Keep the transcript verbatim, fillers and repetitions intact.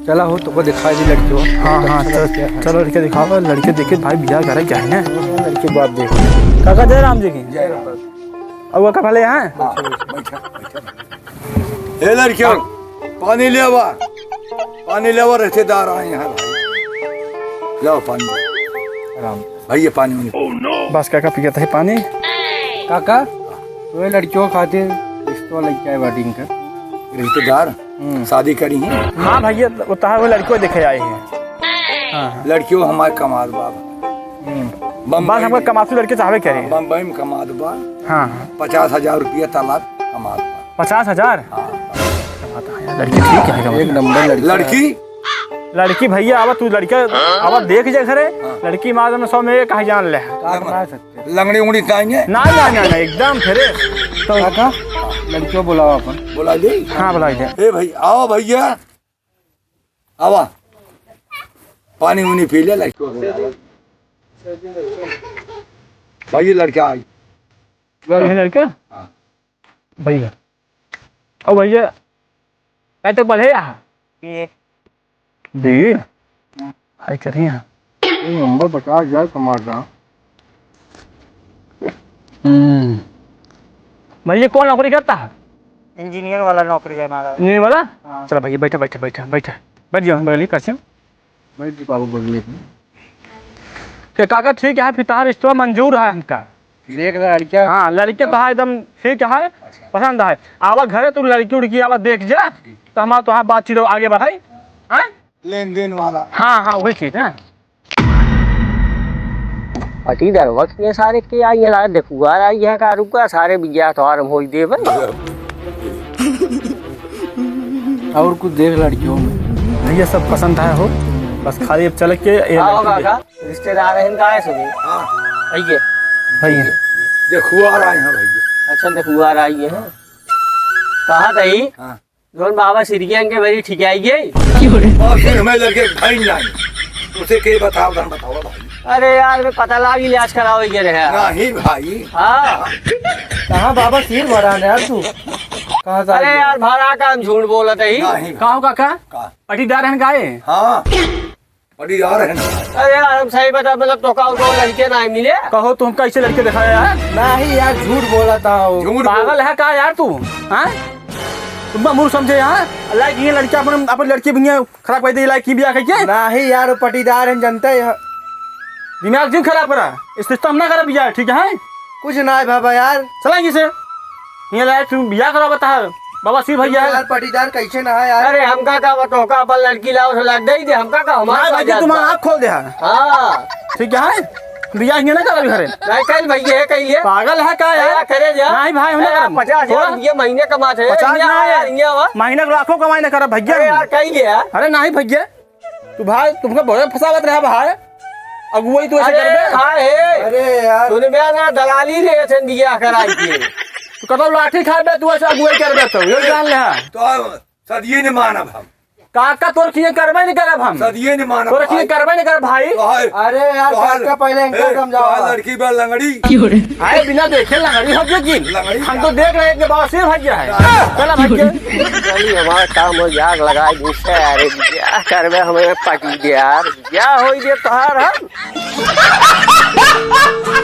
चला हो, तुमको दिखाई दी लड़की हो। हाँ, हाँ, अच्छा चल, लड़की है। चलो लड़के दिखाओ, लड़के देखे भाई, बियाह करे क्या है ना? लड़की बाप देखो। काका जय राम जी की। जय राम। और वो का भले यहाँ? हाँ, बैठा, बैठा। ए लड़कियों, पानी ले आवा, पानी ले आवा, रिश्तेदार आए हैं भाई, लाओ पानी। राम। भैया पानी उनी। बस काका पियत है पानी। काका, तोहे लड़कियों खातिर रिश्तो लइके आए बाटी इनका। रिश्तेदार? हम्म। शादी करी हैं? हाँ भैया, वो तहार वो लड़कियों देखे आए हैं। हाँ, हाँ। लड़कियों हमारे कमाल बाबा। हम्म। बम्बई बस हमका में। कमासू लड़के चाहबे करे। बम्बई में कमात बा। हाँ, हाँ। पचास हजार रुपया तलाक कमात बा। पचास हजार? हाँ। कमाता है यार, लड़की ठीक है, एक नंबर लड़की। लड़की? लड़की भैया, आवा तू लड़का, आवा देख जा घरे। हाँ। लड़की मार में सौ में एक कहीं जान ले। काट मार सकते। लंगड़ी उंगड़ी ताई है? ना, ना, ना, ना, एकदम fresh। तो काका, लड़कियों बुलाओ अपन। बुला दे? हाँ, बुलाई दे। ए भाई, आओ भैया। आवा, पानी उनी पी ले, लाइट को। भाई, ये लड़का आई। ये लड़का? हाँ। भैया। ओ भैया, मैं तो पढ़े रहा। ये। दी? हाय करिए। ये नंबर पचास हजार कमाता। हम्म। भैया, कौन नौकरी करता है? इंजीनियर वाला नौकरी है हमारा। इंजीनियर वाला? हाँ। चला भैया, बैठा, बैठा, बैठा, बैठा। बैठ जाओ, बगली, कैसे? बैठ जाओ, बाबू, बगली में। के काका, ठीक है, फिर तार रिश्तवा मंजूर है हमका। देख रहा लड़का। हाँ, लड़के तो है एकदम ठीक है, अच्छा। पसंद है। आवा घरे, तू लड़की उड़की आवा देख जा, तो हमारा तो हाँ बातचीत आगे बढ़ाई। हाँ? लेन देन वाला। हाँ, हाँ, वही चीज है। पटीदार वक्त ये सारे के आई है, देखुआर आई है का, रुका, सारे बियाह तोहार हम होई देबे। और कुछ देख लड़कियों में। भैया सब पसंद आया हो, बस खाली अब चल के ये का लड़की होगा देख- का? रिश्तेदार हैं का है सभी? हाँ। भैया। भैया। देखुआर आए हैं भैया। अच्छा, देखुआर आई है। कहा तई? हाँ। जौन बाबा सिरगियन के मेरी ठिकाई गई। और फिर हमें लगे भाई नहीं। उसे के बताओ, हम बताओ भाई। अरे यार, मैं पता लाग इलाज करावे के रहे। नहीं भाई। हाँ। कहाँ बाबा सिर भरा है यार तू? कहाँ से अरे आई? यार, भरा का हम झूठ बोलत ही। नहीं। का हो काका? का? पटीदार हैं गाए? हाँ। पटीदार हैं। अरे यार, हम सही बता, मतलब, तोका उनको लड़के ना मिले। कहो, तुम कैसे लड़के दिखाया यार? नहीं यार, झूठ बोला था वो। झूठ बोल- पागल है का यार तू? हाँ? तुम मूर्ख समझे यहाँ? अल्लाह की ये लड़का अपन, अपन लड़की भी यहाँ खराब कर दे, अल्लाह की बियाह करके। नहीं यार, वो पटीदार हैं, जनता है। दिमाग क्यों खराब करा? इस रिश्ता हम ना करा बियाह, ठीक है? कुछ ना है बाबा यार। चला इसे। ये लाए, तू बियाह करा बता, बाबा शिव भैया है। यार, पटीदार कैसे ना है यार? अरे, हमका का बताओ, का अपन लड़की लाओ से लग गई दे, हमका का हमारे ना साथ भैया, जात तुम बा। आँख खोल दे है। हाँ। ठीक है? बियाह हियाँ ना करब घरे। नहीं, कल भैया है, कहिए। पागल है का यार? अरे, करे जा। नहीं भाई, हम ना अरे, करब। पचास हजार छोड़ा। रुपये महीने कमाते हैं। पचास हियाँ ना आया, है। हियाँ आवा। महीने का लाखों कमाई ना करब भैया अरे हम। यार, कहिए यार। अरे नहीं भैया। तू भाई, तुमका बड़े फंसावत रहा भाई। अगुवाई तू ऐसे अरे करबे? भाई, हे। अरे यार। तूने बे ना दलाली रे, ऐसे बियाह कराई के। तू कतौ लाठी खाबे, तू ऐसे अगुवाई करबे तो, ये जान ले। तो सदिये न मानब हम। काका तोर किए करबे नहीं करब हम। सदिये न मानब तोर किए भाई। करबे नहीं करब भाई। तोहर, अरे यार, तोहर, काका पहले इनका ए, समझाओ। तोहर लड़की बा लंगड़ी। क्यों रे? आए बिना देखे लंगड़ी हो गई की? लंगड़ी हम का? तो देख रहे हैं कि बाबा शिव भैया है। ना। चला भैया। चली हमारा काम हो, आग लगा दी से, अरे बियाह करबे हमें पटी दे यार, बियाह होई दे तोहार हम।